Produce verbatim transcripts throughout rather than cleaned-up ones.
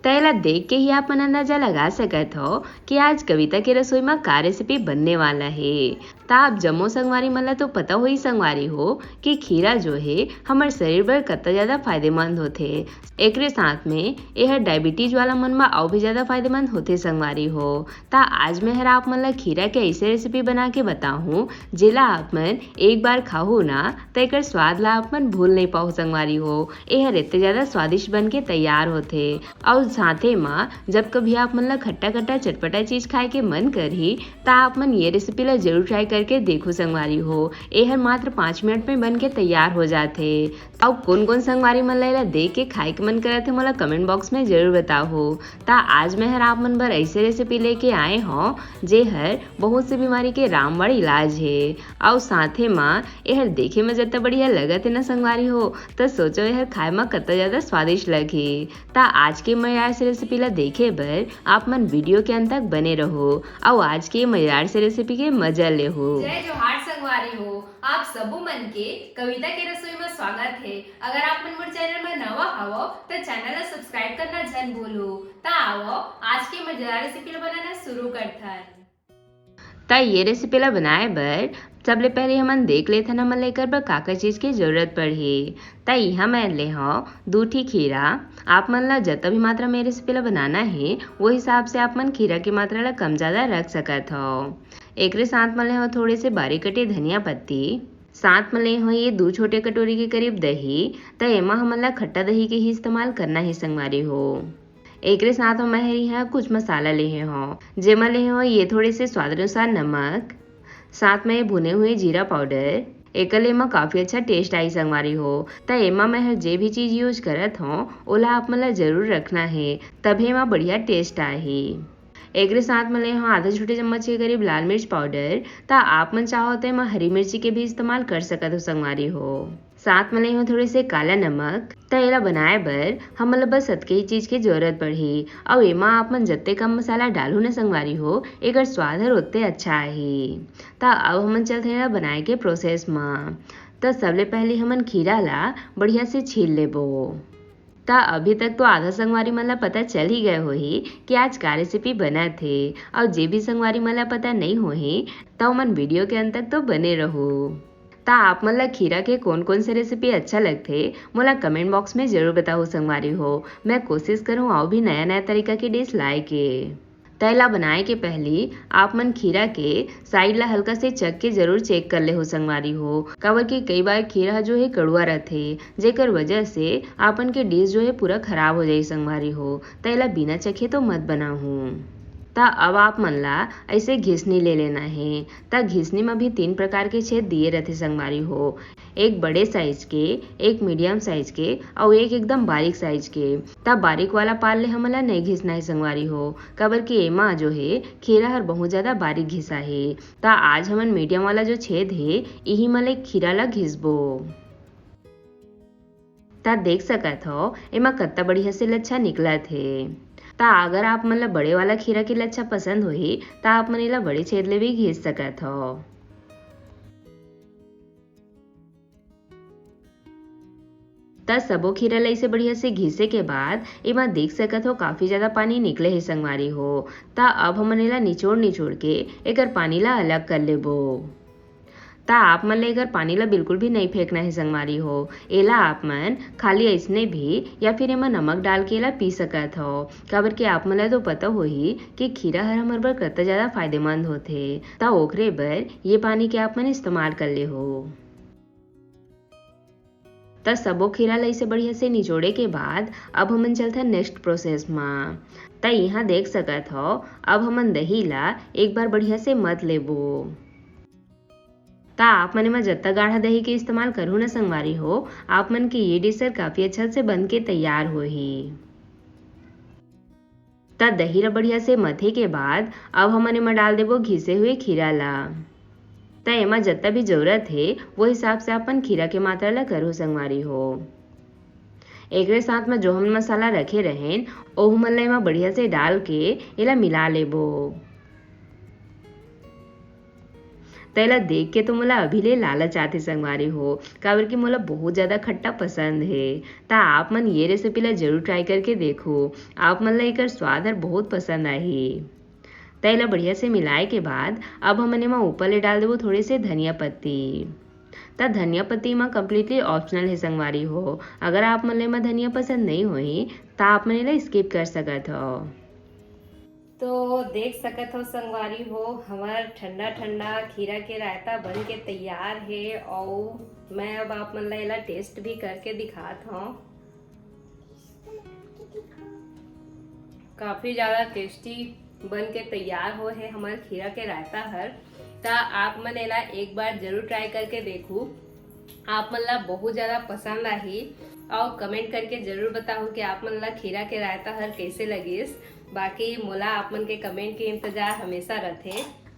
त एला देख के ही आप मन अंदाजा लगा सकत हो कि आज कविता के रसोई म का रेसिपी बनने वाला हे। त आप जम्मो संगवारी मन ला तो पता होही संगवारी हो कि खीरा जो हे हमर शरीर बर कतका ज्यादा फायदेमंद होथे। एकरे साथ में एहर डायबिटीज वाला मन बर अउ भी ज्यादा फायदेमंद होथे संगवारी हो। त आज मैं हर आप मन ला खीरा के ऐसे रेसिपी बना के बताहूँ, जेला आप मन एक बार खाहू ना त एकर स्वाद ला आप मन भूल नहीं पाहू संगवारी हो। एहर एते ज्यादा स्वादिष्ट बन के तैयार होथे। अउ साथे म जब कभी आप मन ला खट्टा खट्टा चटपटा चीज खाए के मन करही त आप मन ये रेसिपी ला जरूर ट्राई करके देखो संगवारी हो। एहर मात्र पाँच मिनट में बन के तैयार हो जाथे। अउ कोन कोन संगवारी मन ला एला देख के खाए के मन करत हे मोला कमेंट बॉक्स में जरूर बताहू। त आज मैं हर आप मन बर ऐसे रेसिपी लेके आए हौं जेहर बहुत से बीमारी के रामबाण इलाज हे। अउ साथे म एहर देखे म जतना बढ़िया लगत हे ना संगवारी हो, त सोचो एहर खाए म कतका ज्यादा स्वादिष्ट लगही। त आज के मजेदार से रेसिपी ला देखे बर आप मन वीडियो के अंत तक बने रहो अउ आज के मजेदार से रेसिपी के मजा लेहो। जय जोहार संगवारी हो, आप सबो मन के कविता के रसोई में स्वागत हे। अगर आप मन मोर चैनल में नवा हवो त चैनल ला सब्सक्राइब करना झन भूलो। त आवो आज के मजेदार रेसिपी ला बनाना शुरू करथन। त ये रेसिपी ला बनाए बर सबले पहले हमन देख लेथन हमन ला एकर बर का का चीज के जरूरत पड़ही। त इहाँ मैं ले हौं दू ठी खीरा। आप मन ला जतना भी मात्रा में रेसिपी ला बनाना हे वो हिसाब से आप मन खीरा के मात्रा ला कम ज्यादा रख सकत हो। एकरे साथ म ले हौं थोड़े से बारीक कटे धनिया पत्ती। साथ म ले हौं ये दू छोटे कटोरी के करीब दही। त एमा हमन ला खट्टा दही के ही इस्तेमाल करना हे संगवारी हो। एकरे साथ म मैं ह इहाँ कुछ मसाला लेहे हौं, जेमा लेहे हौं ये थोड़े से स्वाद अनुसार नमक, साथ में भुने हुए जीरा पाउडर। एकर ले एमा काफी अच्छा टेस्ट आही संगवारी हो। त एमा मैं ह जे भी चीज यूज करत हौं ओला आप मन ला जरूर रखना हे, तभे एमा बढ़िया टेस्ट आही। एकरे साथ म ले हौं आधा छोटे चम्मच के करीब लाल मिर्च पाउडर। त आप मन चाहो त एमा हरी मिर्ची के भी इस्तेमाल कर सकत हो संगवारी हो। साथ म ले हौं थोड़े से काला नमक। त एला बनाए बर हमन ल बस अतके ही चीज के जरूरत पड़ही। अउ एमा आप मन जत्ते कम मसाला डालहू न संगवारी हो, एकर स्वाद हर ओत्ते अच्छा आही। त अब हमन चलथन एला बनाए के प्रोसेस म। त सबले पहले हमन खीरा ला बढ़िया से छील लेबो। त अभी तक तो आधा संगवारी मन ला पता चल ही गए होही कि आज का रेसिपी बनत हे, अउ जे भी संगवारी मन ला पता नई होही, त ओमन वीडियो के अंत तक तो बने रहू। त आप मन ला खीरा के कोन-कोन से रेसिपी अच्छा लगथे, मोला कमेंट बॉक्स में जरूर बताहू संगवारी हो। मैं कोशिश करूँ अउ भी नया-नया तरीका के डिश लाए के। त एला बनाए के पहली आप मन खीरा के साइड ला हल्का से चख के जरूर चेक कर लेहू संगवारी हो, काबर कि कई बार खीरा ह जो हे कड़ुआ रथे, जेकर वजह से आपन के डिश जो हे पूरा खराब हो जाही संगवारी हो। त एला बिना चखे तो मत बनाहू। त अब आप मन ला ऐसे घिसनी ले लेना हे। त घिसनी म भी तीन प्रकार के छेद दिए रथे संगवारी हो, एक बड़े साइज के, एक मीडियम साइज के, अउ एक एकदम बारीक साइज के। त बारीक वाला पाल ले हमन ला नइ घिसना हे संगवारी हो, काबर कि एमा जो हे खीरा हर बहुत ज्यादा बारीक घिसा हे। त आज हमन मीडियम वाला जो छेद हे, इही म ले खीरा ला घिसबो। त देख सकत हव, एमा कत्ता बढ़िया से लच्छा निकलत हे। त अगर आप मन ला बड़े वाला खीरा के लच्छा पसंद होही, त आप मन एला बड़े छेद ले भी घिस सकत हव। त सबो खीरा ला इसे बढ़िया से घिसे के बाद एमा देख सकत हो, काफी ज्यादा पानी निकले हे संगवारी हो। त अब हमन एला निचोड़ निचोड़ के एकर पानी ला अलग कर लेबो। त आप मन ला एकर पानी ला बिल्कुल भी नइ फेंकना हे संगवारी हो। एला आप मन खाली अइसने भी या फिर एमा नमक डाल के एला पी सकत हो, काबर कि आप मन ला तो पता होही कि खीरा हर हमर बर कत्ता ज्यादा फायदेमंद होथे। त ओकरे बर ये पानी के आप मन इस्तेमाल कर लेहो। त सबो खीरा ला इसे बढ़िया से निचोड़े के बाद अब हमन चलथन नेक्स्ट प्रोसेस म। त इहाँ देख सकत हव, अब हमन दही ला एक बार बढ़िया से मथ लेबो। त आप मन एमा जत्ता गाढ़ा दही के इस्तेमाल करहू न संगवारी हो, आप मन के ये डिश हर काफी अच्छा से बन के तैयार होही। त दही ला बढ़िया से मथे के बाद अब हमन एमा डाल देबो घिसे हुए खीरा ला। त एमा जत्ता भी जरूरत हे, वो हिसाब से अपन खीरा के मात्रा ला करहू संगवारी हो। एकरे साथ म जो हमन मसाला रखे रहेन, ओहू मन ला एमा बढ़िया से डाल के एला मिला लेबो। तेला देख के तो मोला अभी ले लालच आथे संगवारी हो, काबर कि मोला बहुत ज्यादा खट्टा पसंद हे। त आप मन ये रेसिपी ला जरूर ट्राई करके देखो, आप मन ला एकर स्वाद हर बहुत पसंद आही। त एला बढ़िया से मिलाए के बाद अब हमन एमा ऊपर ले डाल देबो थोड़े से धनिया पत्ती। त धनिया पत्ती एमा कम्प्लीटली ऑप्शनल हे संगवारी हो। अगर आप मन ला एमा धनिया पसंद नहीं होही त आप मन एला स्किप कर सकत हव। तो देख सकत हो संगवारी हो, हमर ठंडा ठंडा खीरा के रायता बन के तैयार हे। और मैं अब आप मन ला एला टेस्ट भी करके दिखात हूँ। काफी ज्यादा टेस्टी बन के तैयार हो हे हमर खीरा के रायता हर। त आप मन एला एक बार जरूर ट्राई करके देखू, आप मन ला बहुत ज्यादा पसंद आही। और कमेंट करके जरूर बताओ कि आप मन ला खीरा के रायता हर कैसे लगिस। बाकी मोला आप मन के कमेंट के इंतजार हमेशा रथे।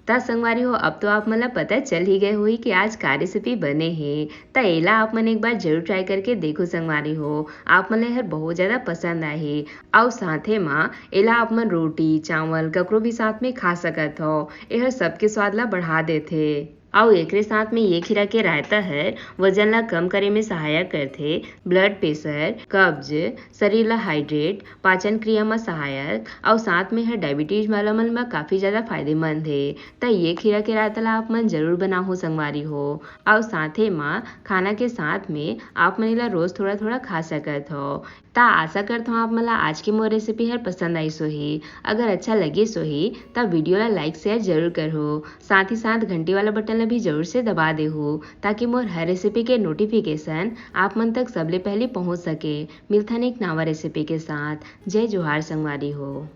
त संगवारी हो, अब तो आप मन ला पता चल ही गए होही कि आज का रेसिपी बने हे। त एला आप मन एक बार जरूर ट्राई करके देखो संगवारी हो, आप मन ला एहर बहुत ज्यादा पसंद आही। और साथे मा एला आप मन रोटी चावल ककरो भी साथ में खा सकत हो। एहर सबके स्वाद ला बढ़ा देथे। अउ एकरे साथ में ये खीरा के रायता हर वजन ला कम करे में सहायक करथे, ब्लड प्रेशर, कब्ज, शरीर ला हाइड्रेट, पाचन क्रिया मा सहायक, अउ साथ में हर डायबिटीज वाला मन मा काफी ज्यादा फायदेमंद हे। त ये खीरा के रायता ला आप मन जरूर बनाहो संगवारी हो, अउ साथे मा खाना के साथ में आप मन एला रोज थोड़ा थोड़ा खा सकत हो। त आशा करत हूँ आप मन ला आज के मोर रेसिपी हर पसंद आइस होही। अगर अच्छा लगिस होही त वीडियो ला लाइक शेयर जरूर करहू, साथ ही साथ घंटी वाला बटन ला भी जरूर से दबा देहू, ताकि मोर हर रेसिपी के नोटिफिकेशन आप मन तक सबले पहले पहुँच सके। मिलथन एक नवा रेसिपी के साथ। जय जोहार संगवारी हो।